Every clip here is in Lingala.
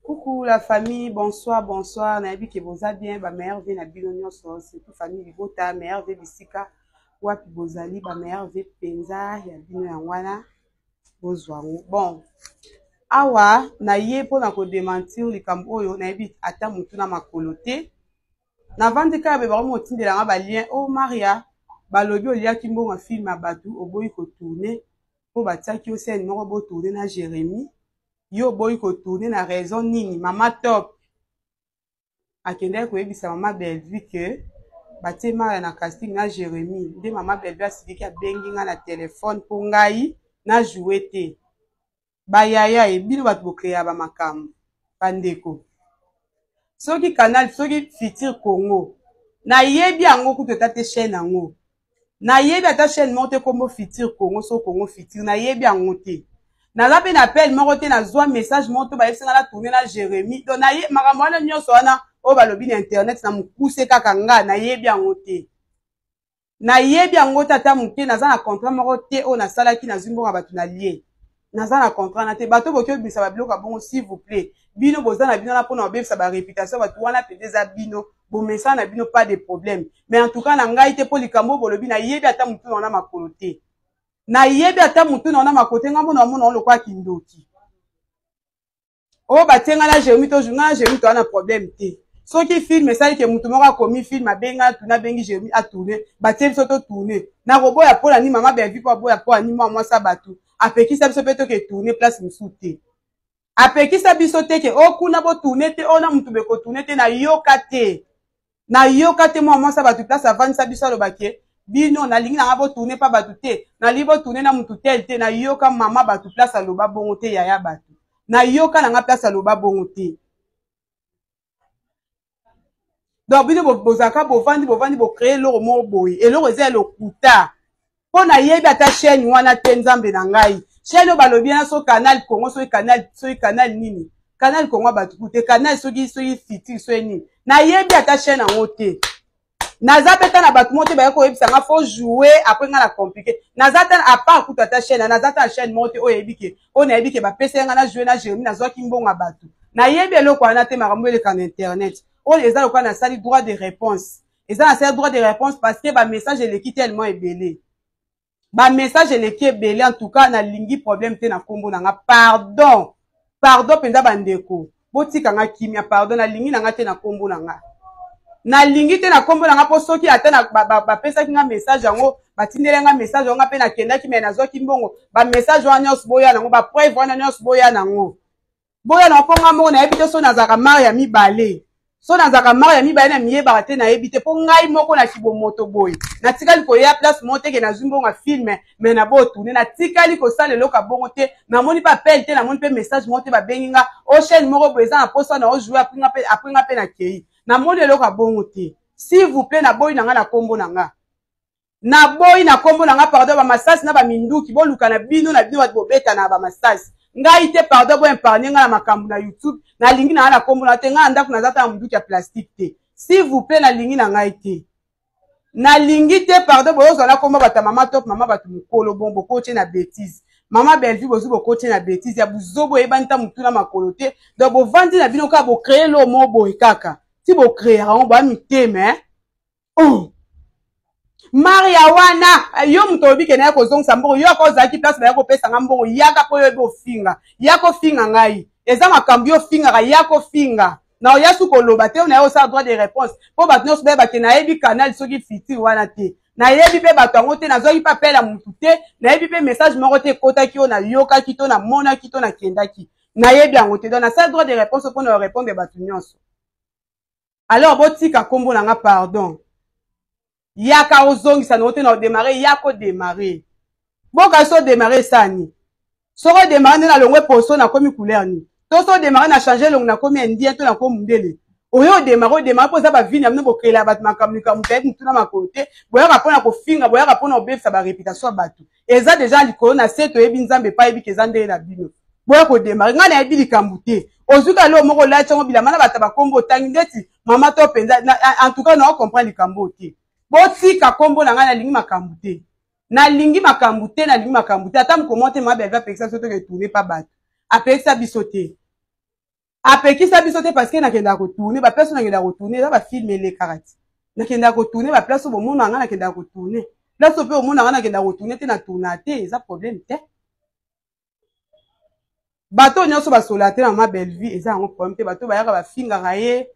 Coucou la famille, bonsoir, bonsoir. Nayebi ke boza bien, ba meilleurs vœux na bino nyonso, surtout famille libota, meilleurs vœux bisika wapi bozali, ba meilleurs vœux penza ya bino yango wana bozwa yango. Bon, awa naye mpona ko dementir likambo oyo nayebi ata motu na makolo te. Navandi kaka be bango motindela nga ba lien, oh Maria, balobi oliaki mbongo ya film ya bato oboyi ko tourner mpo batiaki yo scène moko bo tourner na Jérémie. Yo oboyi ko tourner na raison nini? Mama Top akendaki koyebisa mama Bellevue que batie Maria na casting na Jeremie, nde mama Bellevue asiliki abengi nga na telephone mpo ngai na jouer te. Ba yaya e bino bato bo créa ba makambo ba ndeko. Soki canal soki futur Congo nayebi yango kutu ata te chaîne yango Nayebi ata chaine moko te kombo futur congo so congo futur nayebi yango te. Naza pe na appel moko te nazwa message moko te bayebisi nga na tourner na Jeremie donc naye makambo wana nyonso wana oyo balobi na internet na mokuse kaka nga nayebi yango te. Nayebi yango te ata moke naza na contrat moko te oyo nasalaki nazwi mbongo ya bato na lie. Naza na contrat na te bato boki obimisa ba biloko ya bongo s'il vous plait bino boza na bino wana pona kobebisa ba reputation ya bato wana penza eza bino bomesana na bino pas de problème mais en tout cas na ngai te po likambo oyo bolobi nayebi ata mutu na makolo te nayebi ata mutu na makolo te ngai mona omona lokola kindoki oyo batie ngai na Jeremie to ngai na Jeremie toza na problème te soki film esali ke mutu moko akomi film abengi ngai tourne abengi Jeremie atourne batie biso to tourne nakoboya mpo na nini mama Bellevue mpo aboya mpo na nini mwa mwasi ya bato apekisa biso mpe toke tourne place mosusu te apekisa biso te ke o oh, kuna botourne te o oh, na mutu bekotourne te nayoka te Nayoka te mwa mwasi ya batu place avandisa biso aloba ke bino nalingi nanga bo tourne pa batu te nalingi bo tourne na mutu tel te nayoka mama batu place aloba bongo te yaya batu nayoka nanga place aloba bongo te donc bino bozalaka bovandi bovandi bocree eloko moko boye eloko eza ya lokuta mpo nayebi ata chaîne wana te nzambe na ngai chaîne oyo balobi wana so canal congo soki canal soki canal nini canal congo bato kute canal soki soki fiti soki nini nayebi ata chaîne yango te naza mpe ta na bato moko te baye koyebisa nga fo jouer apres nga na compliqué naza ta apart kutu ata chaîne naza ta na chaîne moko te oyo eyebi ke oyo nayebi ke bapesa nga na jouer na Jérémie nazwaki mbongo ya bato nayebi eloko wana te makambo eleka na internet oyo eza lokola nasali droit de réponse eza na sala droit de réponse parce que ba message eleki tellement ebele ba message eleki ebele en tout cas nalingi problème te na nkombo na nga pardon pardon mpenza bandeko botika nga kimia pardon nalingi na nga te na nkombo na nga nalingi te na nkombo na nga mpo soki ata bapesaki nga message yango batindeli nga message yango nga mpe nakendaki me nazwaki mbongo bamessage wana nyonso boya nango bapreuve wana nyonso boya nango Boya na mpo nga moko nayebi te so nazalaka mare ya mibale so nazalaka mare ya mibale na miyebaka te nayebi te mpo ngai moko na kibomoto boye natikali koya place moko te ke nazwi mbongo ya filme me na botourne natikali kosala eloko ya bongo te namoni mpe appel te namoni mpe message moko te babengi nga o chaîne moko boye eza na mposa na ojoue apres nga mpe nakei namoni eloko ya bongo te s'il vous plaît naboyi na ngai na nkombo na nga Naboyi na kombo na nga pardon ba masasi na ba minduki boluka na bino na bino bato bobetana ba masasi ngai te pardon bo epargne ngai na makambo na youtube nalingi na ngai na kombo na te ngai na ndako naza ta na munduki ya plastique te s'il vous plaît nalingi na ngai te nalingi te pardon boyozwa na kombo bato ya mama top mama bato mokolo bon bokotie na betise mama bellevue bozwi bokotie na betise ya buzobo eyebani ta motu na makolo te donc bovandi na bino kaka bocree loo mo boye kaka ti bocreaka yango boya mitema eh? Oh. Maria wana yo moto olobi ke naye kozongisa mbongo yo aka ozalaki place baye kopesa nga mbongo yaka mpo oyebi ofinga ya kofinga ngai eza makambo yo ofingaka ya kofinga na oya su koloba te naye osala droit de réponse mpo bato nyonso bayeba ke nayebi canal soki futur wana te nayebi mpe bato yango te nazwaki mpe apel ya motu te nayebi mpe message moko te ekotaki oyo nayokaki to namonaki to nakendaki nayebi yango te donc nasala droit de réponse mpo na korépondre bato nyonso Alors botika kombo na nga pardon. Yaka ozongisa na te na odemare yaka odemare. Boka so odemare esani. Soko odemare nde na longwe poso na komi couleur ni. To so odemare na changer elongi na komi indien to na komi mundele. Oyo odemare odemare mpo eza ba vie na bino bokreela bato makambo likambo moto ayebi motu na makolo te. Boyaka mpo na kofinga boyaka mpo na kobebisa ba reputation ya bato. Eza deja likolo na se toyebi Nzambe epai ayebi ke eza ndenge na bino. Boya ko demarrer ngai nayebi likambo te. Ozwi kaka eloko moko olati yango bilamba na bato ya bakombo otangi ndeti mama to mpenza en tout cas nao comprendre likambo oyo te. Botika kombo na ngai nalingi makambo te. Nalingi makambo te nalingi makambo te ata mokolo moko te mama Bellevue apekisa biso toke tourner pa bato. Apekisa biso te. Apekisa biso te parce que nakendaka kotourne baplace oyo nakendaka kotourne eza bafilme elekaka ti nakendaka kotourne baplace oyo bomona nga nakendaka kotourne place oyo mpe omona nga nakendaka kotourne te na tourna te eza problème te. Bato oyo nyonso basololaka te na mama Bellevue eza yango problème te. Bato bayaka bafingaka ye,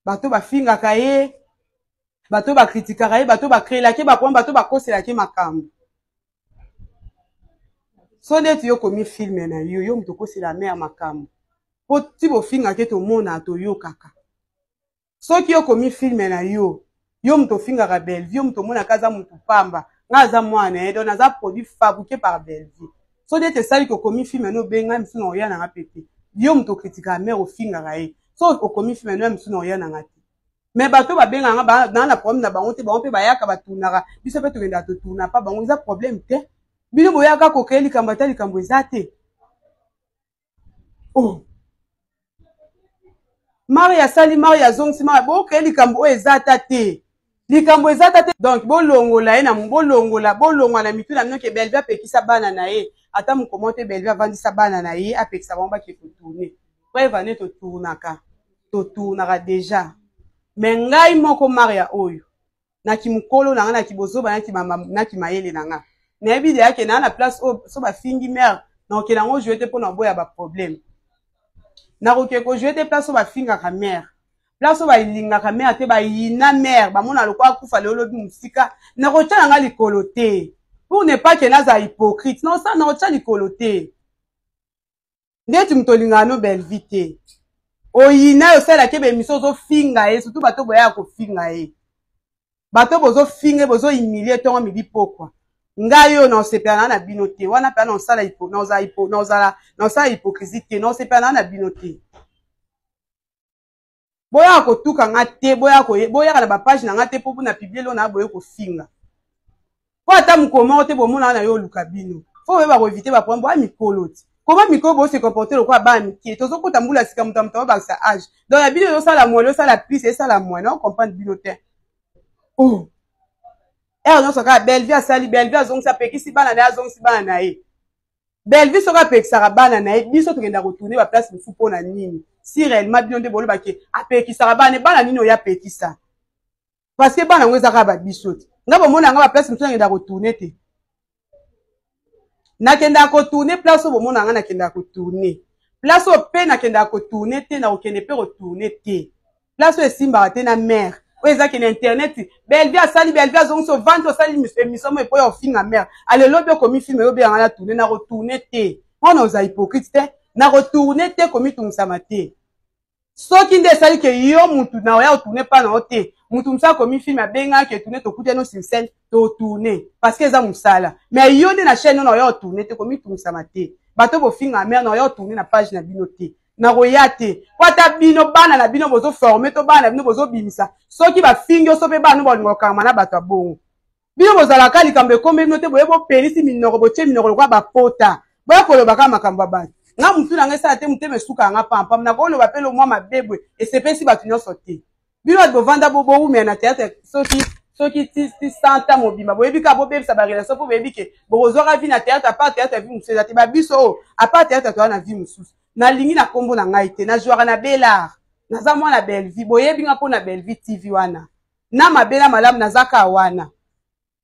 bato bafingaka ye, bato bakritikaka ye, bato bakreelaki ye baproblème, bato bakoselaki ye makambo. So neti yo okomi filme na yo, yo moto okosela mare makambo mpo ti bofingaka ye tomonaka toyokaka. Soki yo okomi filme na yo, yo moto ofingaka Bellevue, yo moto omonaka aza motu pamba, nga aza mwana na ye, donc naza produit fabriqué par Bellevue. So neti esali kokomi filme no obenga misu na oya nanga mpe te. Yo moto okritikaka mare ofingaka ye, so okomi filme no ya misu na oya nanga te. Mais bato babengaka nga naa na problème na bango te, bango mpe bayaka batunaka biso mpe tokendaka totuna pa bango, eza problème te. Bino boyaka kokeye likambo ata likambo eza te. Oh. Maria asali, Maria azongisi, Maria bokeye likambo oyo eza ata te, likambo eza ata te. Donc bolongola ye na bolongola, bolongwa na mitu na bino ke Bellevue apekisa bana na ye ata mokomo te. Bellevue avandisa bana na ye, apekisa bango bake kotourne. Preuve ane totournaka, totournaka déjà. Mais ngai moko Maria oyo na kimokolo na nga, na kibozoba, na kimayele na nga, nayebi deya ke naa na place oyo so bafingi mare nakokende yango joue te mpo na boya baproblème. Nakoke kojoue te place oyo bafingaka mare, place oyo balingaka mare te, bayina mare, bamona lokola akufa lelo lobi mosika. Nakotya na nga likolo te pour ne pas ke nazala hypocrite. Nakotya likolo te ndeti moto olingaka no Bellevue te, oyina ye, osalelaki ye baemission, ozofinga ye, surtout bato boyaka kofinga ye, bato bozofinga ye, bozohumilie ntongo midi pokwa. Ngai oyo naosepela na na bino te wana mpe naosala hypocrisie te, naosepela na na bino te. Boyaka kotuka nga te, boyaka na bapage na nga te mpo na publie lo na boye kofinga mpo ata mokolo moko te bomonaka na yo oluka bino. Fo boyeba koevite baproblème. Boya mikolo ti koma mikolo bose comporte lokola bana mike. Tozokota mbula sika, moto ya moto abakisa age, donc ya bino ezosala moine, osala plus esala moine, ocomprendre bino te. Oh, ere nyonso kaka Bellevue asali, Bellevue azongisi, apekisi bana na ye, azongisi bana na ye. Bellevue soki apekisaka bana na ye, biso tokenda kotourne baplace mosusu mpo na nini? Si réellement bino nde bolobaki apekisaka bana, bana nini oyo apekisa? Parce que bana yango eza kaka babiso te. Nga bomona nga baplace mosusu nakendaka kotourne te, nakendaka kotourne place oyo bomona nga nakendaka kotourne, place oyo mpe nakendaka kotourne te, nakokende mpe kotourne te place oyo esimbaka te na mare oyo ezaki na internet. Bellevue asali, Bellevue azongisi, ovandi osali émission mo epoya ofinga mare, alelobi okomi filme oyo obenganga na tourne. Nakotourne te wana, oza hypocrite te, nakotourne te, komitungisama te. Soki nde esali ke yo mutu na oya otourne mpa na yo te, mutu mosusu akomi filme abengaki etourne, tokutani sur scène, totourne parce que eza mosala. Mais yo nde na chaîne na oya otourne te, komitungisama te. Bato bofinga mare, na oya otourne na page na bino te, nakoya te po ata bino bana na bino bozoforme to bana na bino bozobimisa, soki bafingi yo so mpe bana no balinga kokangama na bato ya bongo. Bino bozalaka likambo ekomeli bino te, boye bopelisi minoko, botie minoko lokola bapota, boya koloba kaka makambo ya bato. Nga motu na nga esala te, motema esuka yanga pampam, nakoloba mpe lo mwa mabe boye esepesi bato nyonso te. Bino bato bovanda bowumela na théâtre soki ti ti 100 ans mobimba, boyebi kaka bobebisa barelation mpo boyebi ke bokozwaka vie na théâtre. Apart théâtre, vie mosusu eza te. Babiso oyo apart théâtre toza na vie mosusu. Nalingi na nkombo na ngai te, nazwaka na Belart, naza mwana Bellevue, boyebi nga mpo na Bellevue TV wana. Na mabe na malamu naza kaka wana,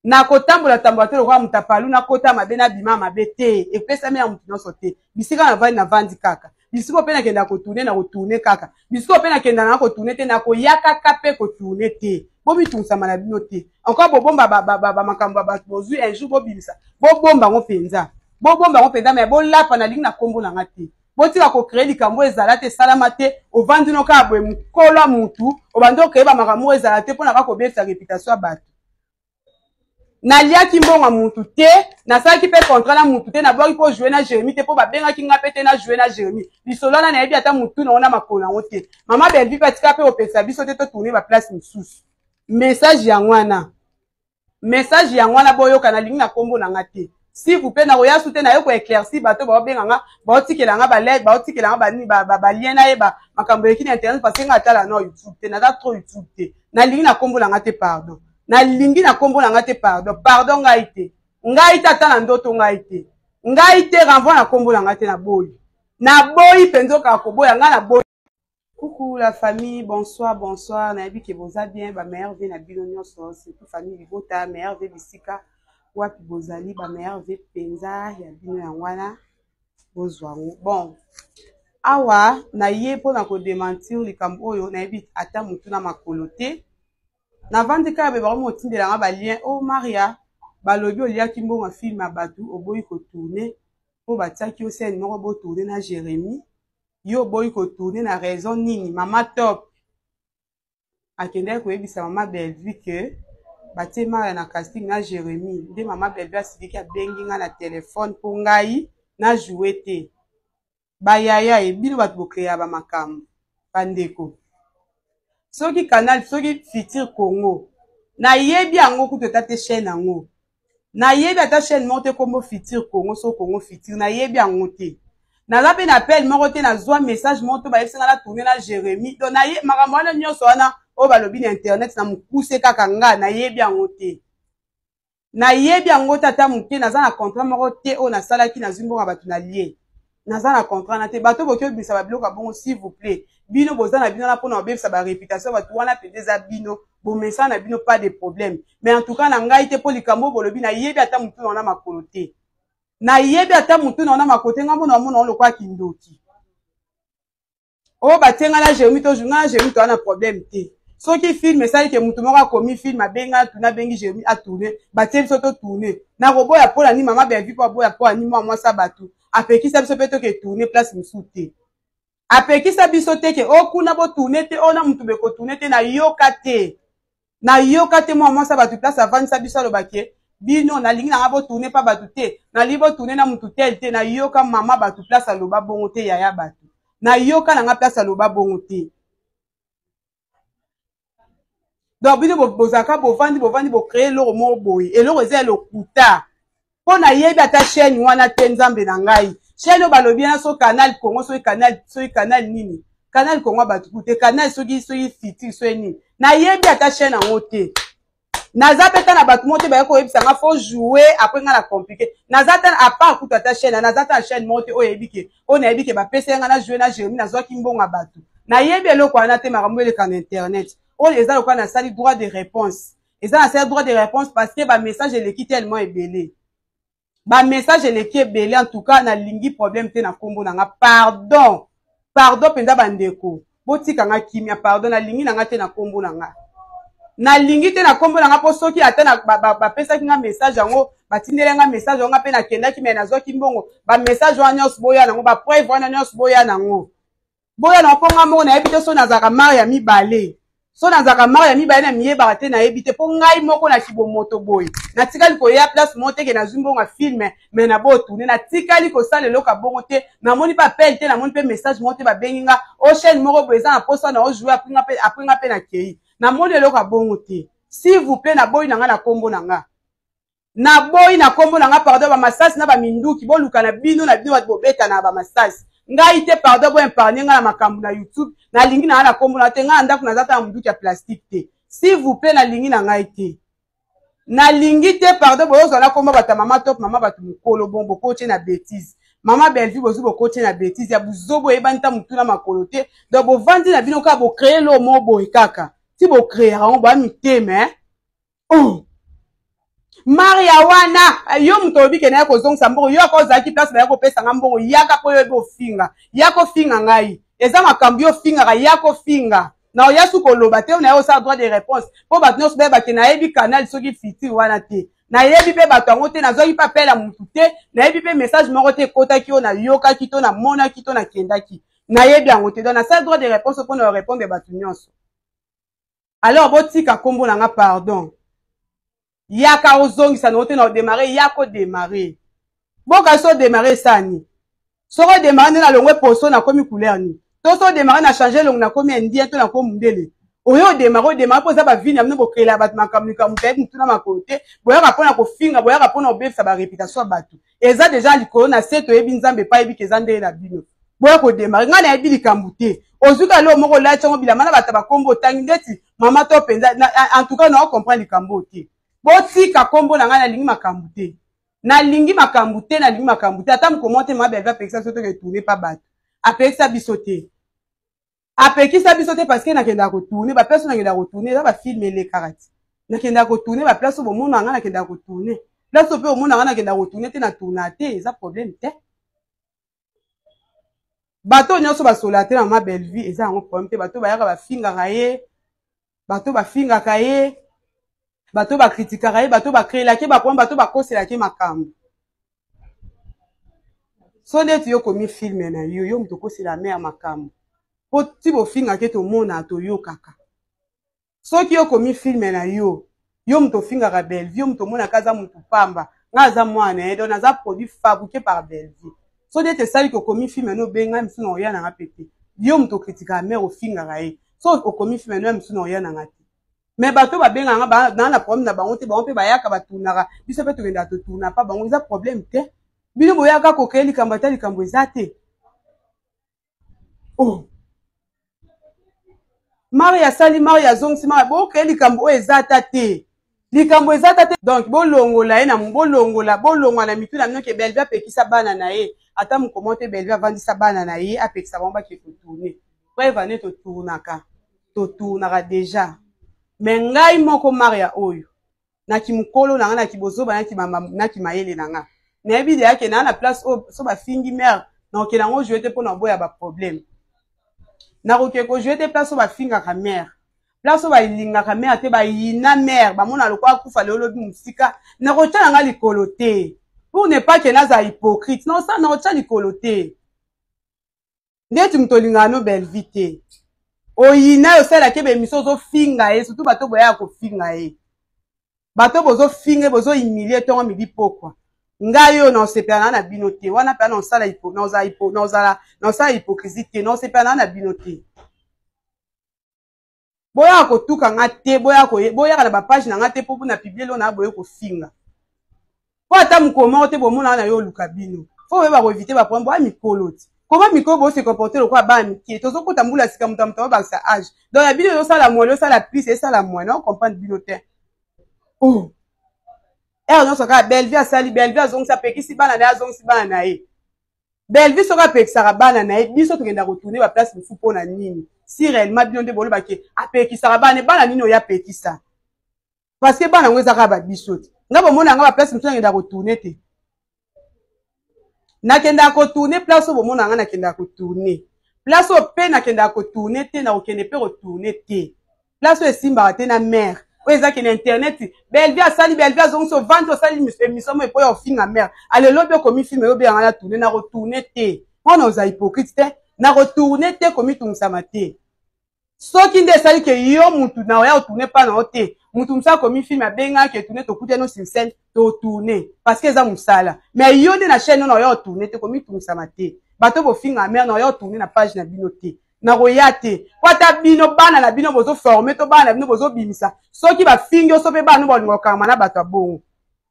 nakotambola tambola te lokola moto apalu, nakota mabe nabima mabe te, epesami ya moto nyonso te. Bisika navandi, navandi kaka. Bisika mpe nakenda kotourne, na kotourne kaka. Bisika mpe nakenda na kotourne te, nakoyakaka mpe kotourne te. Bomitungisama na bino te. Encore bobomba bamakambo ya bato bozwi, un jour bobimisa, bobomba yango mpenza, bobomba yango mpenza. Me bolapa, nalingi na nkombo na nga te. Botika kocree likambo ezala te, esalama te. Ovandi no kaka boye, mokolo ya mutu obandi ocree bamakambo oyo ezala te mpo na kaka kobebisa réputation ya bato. Naliaki mbongo ya mutu te, nasalaki mpe contrat na mutu te, nabwaki mpo joue na Jérémi te, mpo babengaki nga mpe te na joue na Jérémi. Lisolo wana nayebi ata mutu nango na makolo yango te. Mama Bellevue mpe atika mpe kopekisa biso te totourne baplace mosusu. Message yango wana, message yango wana boyoka, nalingi na nkombo na nga te, s'il vous plaît. Nakoya su te, naye koéclaircir bato baobenga nga, baotikela nga baled, baotikela nga banini, balien, nayeba makambo eleki na internet, parce que nga atala na YouTube te, naza trop YouTube te. Nalingi na nkombo na nga te, pardon, nalingi na nkombo na nga te, pardon, pardon. Ngai te, ngai te, ata na ndoto ngai te, ngai te. Renvoi na nkombo na nga te, na boyi. Naboyi mpenza okaka koboya ngai, naboyi. Coucou la famille, bonsoir, bonsoir. Nayebi ke boza bien, ba meilleurs vœux na bino nyonso, surtout famille libota, meilleurs vœux bisika wapi bozali, ba meilleurs vœux mpenza ya bino yango wana bozwa yango. Bon, awa naye mpona kodementir likambo oyo nayebi ata motu na makolo te. Navandi kaka be bango motindela nga ba lien. Oh Maria, balobi oliaki mbongo ya film ya bato, oboyi kotourne mpo batiaki yo scène moko botourne na Jérémie. Yo oboyi kotourne na raison nini? Mama Top akendaki koyebisa mama Bellevue ke batie Maria na casting na Jérémie. Nde mama Bellevue asiliki, abengi nga na telefone mpo ngai na joue te. Bayaya ye bino bato bokreya bamakambo, bandeko. Soki canal, soki Futur Congo, nayebi yango kutu ata te chaîne yango. Nayebi ata chaîne moko te kombo Futur Congo, so Congo Futur, nayebi yango te. Naza mpe na appel moko te, nazwa message moko to bayebisi nga na tourne na Jérémie. Donc naye makambo wana nyonso wana oyo balobi na internet na mokuse kaka nga nayebi yango te. Nayebi yango te ata moke. Naza na contrat moko te oyo nasalaki, nazwi mbongo ya bato na lie. Naza na contrat na te. Bato boki obimisa babiloko ya bongo, s'il vous plaît, bino boza na bino wana mpona kobebisa baréputation ya bato wana mpenza, eza bino bomesana na bino, pas de problème. Mais en tout cas na ngai te, mpo likambo oyo bolobi nayebi ata motu na wana makolo te, nayebi ata motu na wana makolo te. Ngai mona omona ngo lokola kindoki oyo batie ngai na Jérémie. To ngai na Jérémie toza na problème te. Soki film esali ke motu moko akomi film, abengi atourne, abengi Jérémie atourne, batie biso totourne, nakoboya mpo na nini? Mama Bellevue mpo aboya mpo na nini? Mwa mwasi ya bato apekisa biso mpe toke tourne place mosusu te. Apekisa biso te ke o kuna botourne te, o na motu bekotourne te. Nayoka te, nayoka te. Mwa mwasi ya bato place avandisa biso, alobake bino nalingi nanga botourne mpa bato te, nalingi botourne na motu tel te. Nayoka mama bato place aloba bongo te. Yaya bato, nayoka nanga place aloba bongo te. Donc bino bozalaka bovandi bovandi, bocree eloko moko boye, eloko eza ya lokuta, mpo nayebi ata chaîne wana te. Nzambe na ngai, chaîne oyo balobi wana, so Canal Congo, soki canal, soki canal nini, Canal Congo ya bato ku te, canal soki soki Futur, soki nini, nayebi ata chaîne yango te. Naza mpe ta na bato moko te baye koyebisa nga faut jouer après nga na compliqué. Naza ta à part kutu ata chaîne, naza ta na chaîne moko te oyo yebi ke oyo nayebi ke bapesa nga na jouer na Jérémie, nazwaki mbongo ya bato. Nayebi eloko wana te. Makambo eleka na internet oyo eza lokola nasali droit de réponse, eza nasali droit de réponse parce que bamessage eleki tellement ebele, bamessage eleki ebele. En tout cas nalingi problème te na nkombo na nga. Pardon, pardon mpenza, bandeko, botika nga kimia. Pardon, nalingi na nga te na nkombo na nga, nalingi te na nkombo na nga, mpo soki ata bapesaki nga message yango, batindeli nga message yango, nga mpe nakendaki me nazwaki mbongo, bamessage wana nyonso boya nango, bapreuve wana nyonso boya nango, boya nango, mpo nga moko nayebi te so nazalaka mare ya mibale, so nazalaka mare ya mibale, na miyebaka te, nayebi te, mpo ngai moko na kibomoto boye natikali koya place moko teke nazwi mbongo ya film me na botourne. Natikali kosala eloko ya bongo te. Namoni mpe appel te, namoni mpe message moko te babengi nga o chaîne moko boye eza na posa na ojoue après nga mpe nakei. Namoni eloko ya bongo te. S'il vous plaît, naboyi na ngai na nkombo na nga, naboyi na nkombo na nga. Pardon, bamasasi na baminduki boluka na bino na bino bato bobeta na bamasasi, ngai te. Pardon, boépargne ngai na makambo na YouTube. Nalingi na ngai na nkombo na te. Ngai na ndako naza ta na munduki ya plastique te. S'il vous plaît, nalingi na ngai te, nalingi te. Pardon, boyozwa na nkombo bato ya mama Top, mama bato mokolo bon bokotie na bétise. Mama Bellevue, bozwi bokotie na bétise ya buzobo, oyebani ta motu na makolo te. Donc bovandi na bino kaka, bocreye lo mo boye kaka ti bocreyaka yango, boya mitema, eh? Oh. Maria wana, yo moto olobi ke naye kozongisa mbongo, yo aka ozalaki place baye kopesanga mbongo, yaka mpo oyebi ofinga, ya kofinga ngai eza makambo yo ofingaka, ya kofinga na oya su koloba te. Naye osala droit de réponse mpo bato nyonso bayeba ke nayebi canal soki Futur wana te, nayebi mpe bato yango te, nazwaki mpe appel ya motu te, nayebi mpe message moko te ekotaki oyo nayokaki to namonaki to nakendaki, nayebi yango te. Donc nasala droit de réponse mpona korépondre bato nyonso. Alors botika nkombo na nga, pardon. Yaka ozongisa nango te na odémarre, yaka odémarre, boka so odémarre esani. Soki odémarre nde nalongwe poso, nakomi couleur nini? To so odémarre na change elongo, nakomi indien to nakomi mundele? Oyo odémarre, odémarre mpo eza bavini ya bino, bokreela bato makambo, likambo tayebi motu na makolo te. Boyaka mpona kofinga, boyaka mpona kobebisa baréputation ya bato. Eza deja likolo na se, toyebi Nzambe epai yebi ke eza ndenge na bino. Boya kodémarre, ngai nayebi likambo te. Ozwi kaka eloko moko, olati yango bilamba na bato bakombo otangi ndeti mama to mpenza. En tout cas nao comprendre likambo oyo te. Botika kombo na ngai, nalingi makambo te. Nalingi makambo te, nalingi makambo te. Ata mokomo te, mama Bellevue apekisa biso toke tourne pa bato. Apekisa biso te. Apekisa biso te parce que nakendaka kotourne ba place nakendaka kotourne eza ba film elekaka ti. Nakendaka kotourne ba place bomona nga nakendaka kotourne. Place mpe omona nga nakendaka kotourne te na tourna te, eza problème te. Bato nyonso basola te na mama Bellevue eza yango problème te. Bato bayaka bafingaka ye, bato bafingaka ye, bato bakritikaka ye, bato bakreelaki ye baproblème, bato bakoselaki ye makambo. So neti yo komi filme na yo, yo moto okosela mare makambo po ti bofingaka ye tomona toyokaka. Soki yo komi filme na yo, yo moto ofingaka Bellevue, yo moto omonaka aza moto pamba, nga aza mwana na ye, donc naza produit fabriqué par Bellevue. So neti esali kokomi filme no obenga misu na oya nanga pe te. Yo moto okritikaka mare ofingaka ye. So okomi filme no ya misu na oya nanga te. Mais bato babengaka nga na na problème na bango te, bango mpe bayaka batunaka, biso mpe tokendaka totuna pa bango, eza problème te. Bino boyaka kokeye likambo ata likambo eza te. Oh. Maria asali, Maria azongisi, Maria bokeye likambo oyo eza ata te. Likambo eza ata te. Donc bolongola ye na bolongola, bolongwa na mitu na bino ke Bellevue apekisa bana na ye. Ata mokomo te Bellevue avandisa bana na ye, apekisa bango bake kotourner. Preuve ane totournaka. Totournaka déjà. Mais ngai moko Maria oyo na kimukolo na nga na kibozoba na kimama na kimayele na nga nayebi deja ke naa na place oyo so bafingi mare nakoke nango joue te mpo na boya ba problème nakoke kojoue te place oyo bafingaka mare place oyo balingaka mare te bayina mare bamona lokola akufa lelo lobi mosika nakotya na nga likolo te pour ne pas ke nazala hypocrite nakotya likolo te Ndeti moto olingaka no Bellevue te. Oyina yo osalaki ba emission ozofinga ye surtout bato boyaka kofinga ye. Bato bozofinga ye bozo humilie tongo midi pokwa. Ngai oyo naosepela na na bino te. Wana mpe naosala naozala naozala naosala hypocrisie te. Naosepela na na bino te. Boyaka kotuka nga te, boyaka boyaka na ba page na nga te po na publier lo na boye kofinga. Po ata mokolo moko te bomona na yo oluka bino. Faut boyeba ko éviter ba problème boya mikolo ti. Comment mikolo bo se comporter lokola bana mike? Tozokota mbula sika moto ya moto abakisa âge. Donc ya bino ezosala moyen, osala plus esala moyen. Na comprendre bino te. Oh. Heure nyonso kaka Bellevue asali, Bellevue azongisi apekisi bana na ye, azongisi bana na ye. Bellevue soki apekisaka bana na ye, biso tokenda kotourne ba place mosusu mpo na nini? Si réellement bino nde boloba ke apekisaka bana, bana nini oyo apekisa? Parce que bana yango eza kaka ba biso te. Nga bomona nga ba place mosusu nakenda kotourne te. Nakendaka kotourne place oyo bomona nga nakendaka kotourne. Place oyo pe nakendaka kotourne te, nakokende pe kotourne te. Place oyo esimbaka te na mère. Oyo eza ke na internet, Bellevue asali, Bellevue azongisi, ovandi osali émission moko epoya ofinga mère. Ale lobi okomi film oyo obengaka na tourne, nakotourne te. Wana oza hypocrite te. Nakotourne te, komitungisama te. Soki nde esali ke yo mutu na oya otourne pa na yo te, mutu mosusu akomi film abengaka ke tourne, tokutani yo sur scène, totourne parce que eza mosala. Mais yo nde na chaîne oyo na oya otourne te, komitungisama te. Bato bofinga mère na oya otourne na page na bino te. Nakoya te. Po ata bino bana na bino bozo former to bana na bino bozo bimisa, soki bafingi yo so pe bana no balinga kokangama na bato ya bongo.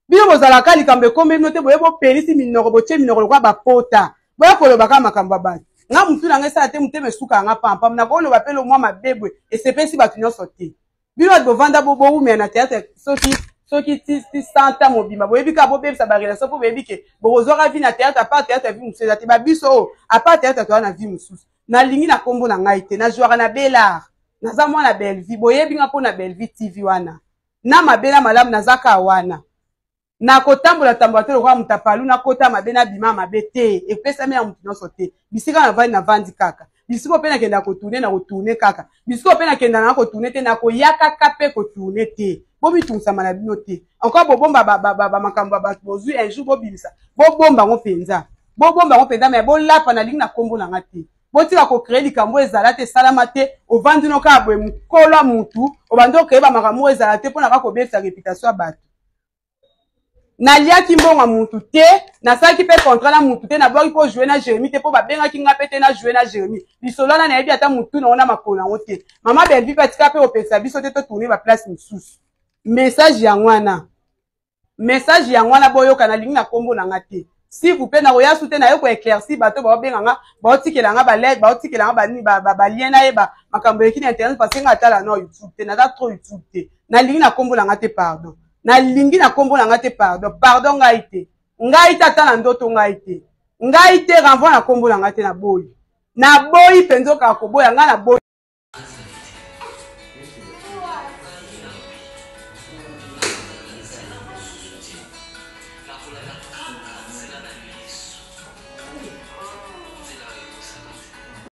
Bino bozalaka likambo ekomeli bino te, boye bopelisi minoko, botie minoko lokola bapota. Boya koloba kaka makambo ya bato. Nga mutu na nga esala te, motema esukaka nga pam pam. Nakoloba pe lo mwa mabe boye, esepelisi bato nyonso te. Bino bato bovanda bo bowumela na théâtre soki soki ti ti 100 ans mobimba, boyebi kaka bobebisa ba relation po boyebi ke bokozwaka vie na théâtre, à part théâtre vie mosusu eza te. Ba biso oyo à part théâtre toza na vie mosusu. Nalingi na kombo na ngai te, nazwaka na Bel'Art. Naza mwana Bellevue, boyebi nga mpo na Bellevue TV wana. Na mabe na malamu naza kaka wana. Nakotambola tambola te lokola moto apalu, nakota mabe nabima mabe te, epesami na moto nyonso te. Bisika navandi navandi kaka, bisika mpe nakenda kotourne na kotourne kaka, bisika mpe nakenda na kotourne te, nakoya kaka mpe kotourne te. Bomitungisama na bino te. Encore bobomba ba makambo ya bato bozwi un jour bobimisa, bobomba yango mpenza, bobomba yango mpenza, mais bolapa nalingi na kombo na nga te. Botika ko créer likambo ezala te, esalama te, ovandi no kaka boye mokolo ya mutu, obandi o créer ba makambo oyo ezala te mpona kaka kobebisa réputation ya bato. Naliaki mbongo ya mutu te, nasalaki mpe contrat na mutu te, nabwaki mpo jouer na Jérémie te, mpo babengaki nga mpe te na jouer na Jérémie. Lisolo wana nayebi ata mutu nango na makolo nango te. Mama Bellevue mpe atika mpe kopekisa biso te totourne ba place mosusu. Message yango wana. Message yango wana boyoka, nalingi na kombo na nga te. S'il vous plaît, nakoya su te, naye ko éclaircir bato baobenga nga, baotikela nga ba lettre, baotikela nga ba nini, ba, ba, ba lien nayeba makambo eleki na internet, parce que nga atala na YouTube te, naza trop YouTube te. Nalingi na kombo na nga te, pardon. Nalingi na kombo na nga te, pardon. Pardon ngai te. Ngai te, ata na ndoto ngai te, ngai te. Renvoi na nkombo na ngai te. Naboyi, naboyi mpenza. Okaka koboya ngai, naboyi.